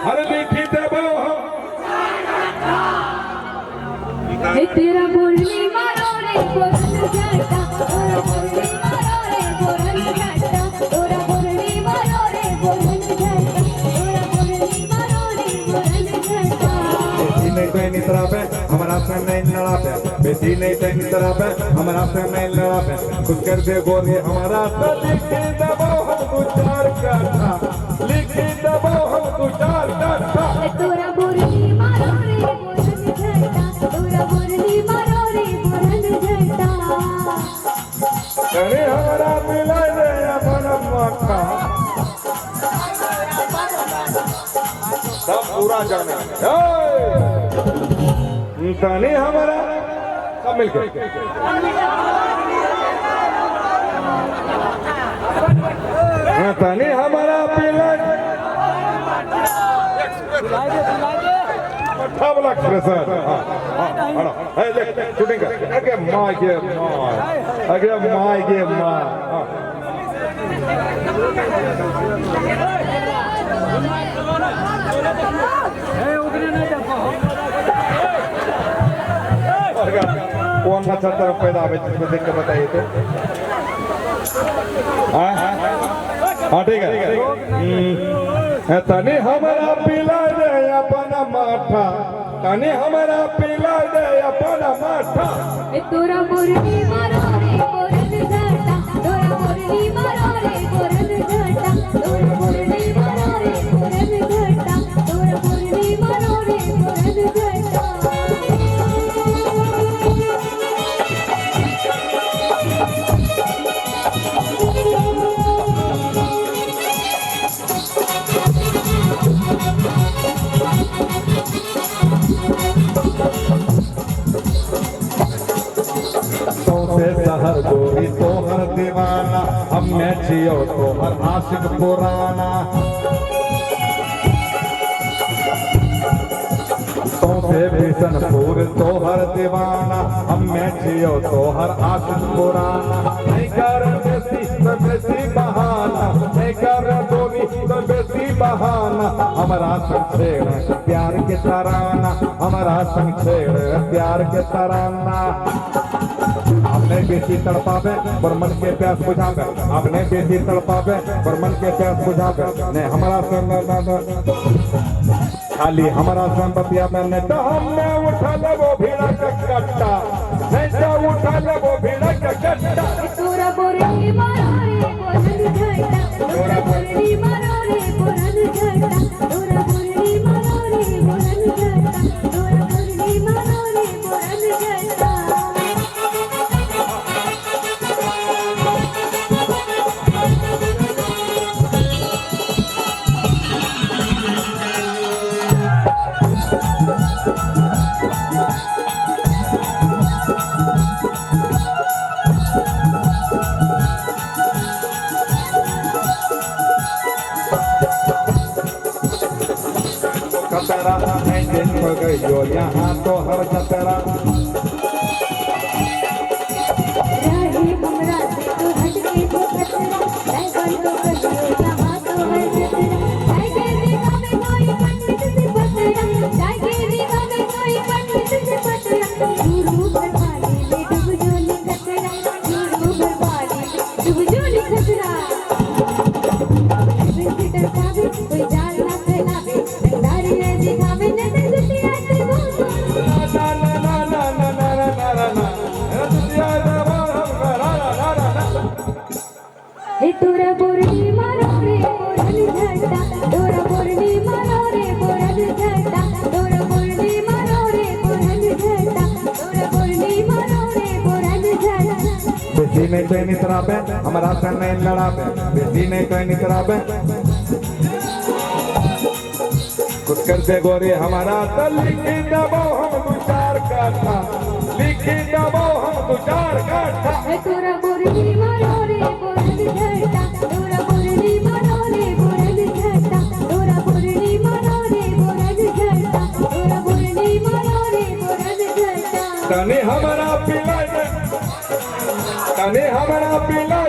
अरे लिखी देबो हम। हे तेरा बोलनी मारो रे बोरन झाटा, तोरा बोलनी मारो रे बोरन झाटा, तोरा बोलनी मारो रे बोरन झाटा, तोरा बोलनी मारो रे बोरन झाटा। बेटी नहीं तो नितराबे हमरा से नहीं लड़ाबे, बेटी नहीं तो नितराबे हमरा से नहीं लड़ाबे, खुद कर दे गोरी हमारा तो लिखी देबो हम दू चार कट्ठा, लिखी देबो हम दू चार कट्ठा। तोरा बोलनी मारो रे बोरन झाटा, तोरा बोलनी मारो रे बोरन झाटा। अरे हमारा मिला रे अपन मक्का, सब पूरा जाने। ए! तनी हमारा सब मिलके हाँ, तनी हमारा पिला पट्टा वाला एक्सप्रेशन। हाँ हाँ हाँ है देख शूटिंग कर। अगे माँ के माँ, अगे माँ के माँ। हाँ कौन सा छत्र पैदा हुए जिसको देख के बताइए तो। हाँ हाँ ठीक है। तनी हमारा पिला दे अपन माठा, तनी हमारा पिला दे अपन माठा। तोरा बोलनी मारो रे बोरन झाटा, तोरा बोलनी मारो रे बोरन झाटा, तोरा बोलनी मारो रे बोरन झाटा, तोरा बोलनी मारो रे बोरन झाटा। सौंसे शहर गोरी तोहर दीवाना, हमें छियो तोहर आशिक पुराना। सौंसे बिशनपुर तोहर दीवाना, हमें छियो तोहर आशिक पुराना। नहीं कर बेसी तो बेसी बहाना, नहीं कर गोरी तो बेसी बहाना, हमारा संग छेड़ प्यार के तराना, हमारा संग छेड़ प्यार के तराना। हमने बेसी तड़पावे पर मन के प्यास बुझावे, हमने बेसी तड़पावे पर मन के प्यास बुझावे, ने हमारा संग खाली हमारा संग बतियावे, नहीं तो हमने उठा लेबो भीड़ा के कट्टा, नहीं तो उठा लेबो भीड़ा के कट्टा। तोरा बोलनी मारो रे बोरन झाटा, तोरा बोलनी मारो रे बोरन झाटा, तोरा बोलनी मारो रे बोरन झाटा, तोरा बोलनी मारो रे बोरन झाटा। खतरा है दिन गयो यहाँ तो हर खतरा। रहे हमरा से तो हटके तो खतरा, बैगन तो कहियो यहाँ तो हर खतरा। जाएगे निगाह में कोई पंडित से पतरा, जाएगे निगाह में कोई पंडित से पतरा, झूरू भर पानी में डूब जोली खतरा, झूरू भर पानी में डूब जोली खतरा। से डरकावे कोई जाल ना फैलावे, रंगदारी है दिखावे नजर दुतिया से बोलो। ना ना ना ना ना ना ना ना ना ना हे तोरा बोलनी मारो रे बोरन झाटा, तोरा बोलनी मारो रे बोरन झाटा, तोरा बोलनी मारो रे बोरन झाटा, तोरा बोलनी मारो रे बोरन झाटा। बेसी नहीं तो नितराबे हमारा संग नहीं लड़ाबे, बेसी नहीं तो नितराबे कुछ कर दे गोरी हमारा तो लिखी दबो हम दू चार कट्ठा, लिखी दबो हम दू चार कट्ठा। हे तोरा बोलनी मारो रे बोरन झाटा, तोरा बोलनी मारो रे बोरन झाटा, तोरा बोलनी मारो रे बोरन झाटा, तोरा बोलनी मारो रे बोरन झाटा। तनी हमारा पिला दे, तनी हमारा पिला